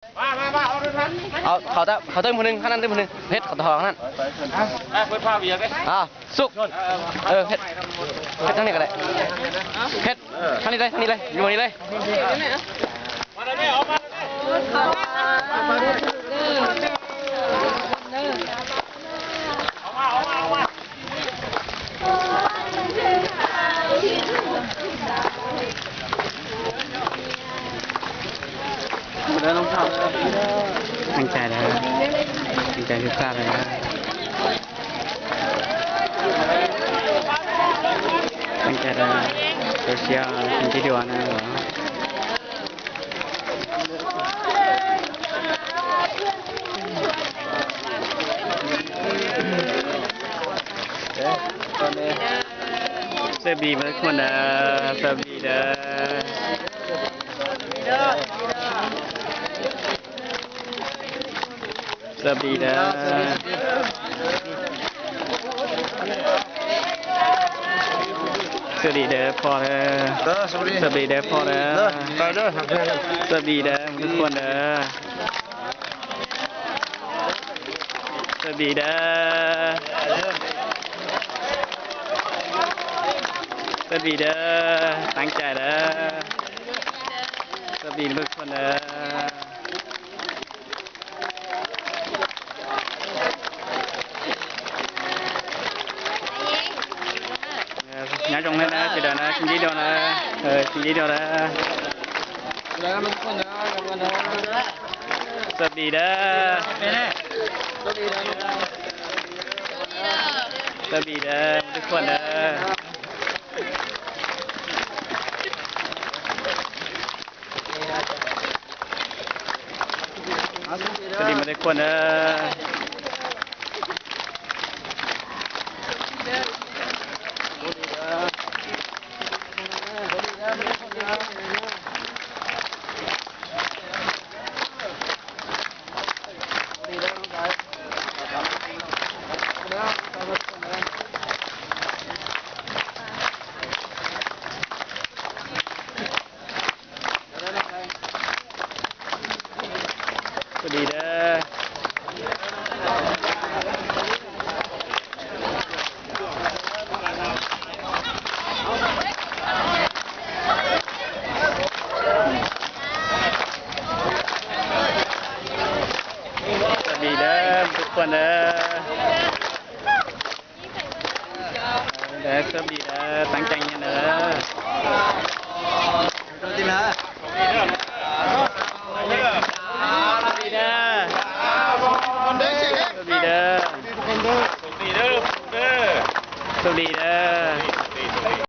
Qhov, qhov twb mus neeg, qhov no twb mus neeg, peb qhov no. Xub, peb thaj li ko, peb thaj li, thaj li, yuav li. Teev cai lawm, teev cai tshaj plaws lawm. Teev cai lawm, tu siab, ntsib dua na. Xab Blis mas kuj ntawd, Xab Blis ntawd. Xab Blis ntawd. Xab Blis ntawd pog ntawd. Xab Blis ntawd pog ntawd. Xab Blis ntawd mus kuj ntawd. Xab Blis ntawd. Xab Blis ntawd, teev cai lawm. Xab Blis ntawd, nyob zoo na sawv daws na, tsis ntsib dua na, tsis ntsib dua na. Xab Blis ntawd, Xab Blis ntawd, mus twb khuaj ntawd. Xab Blis mus twb khuaj ntawd. Xab Blis ntawd. Xab Blis ntawd, mus twb khuaj ntawd. Xab Blis ntawd, teev cai ntawd. Xab Blis ntawd. Xab Blis ntawd.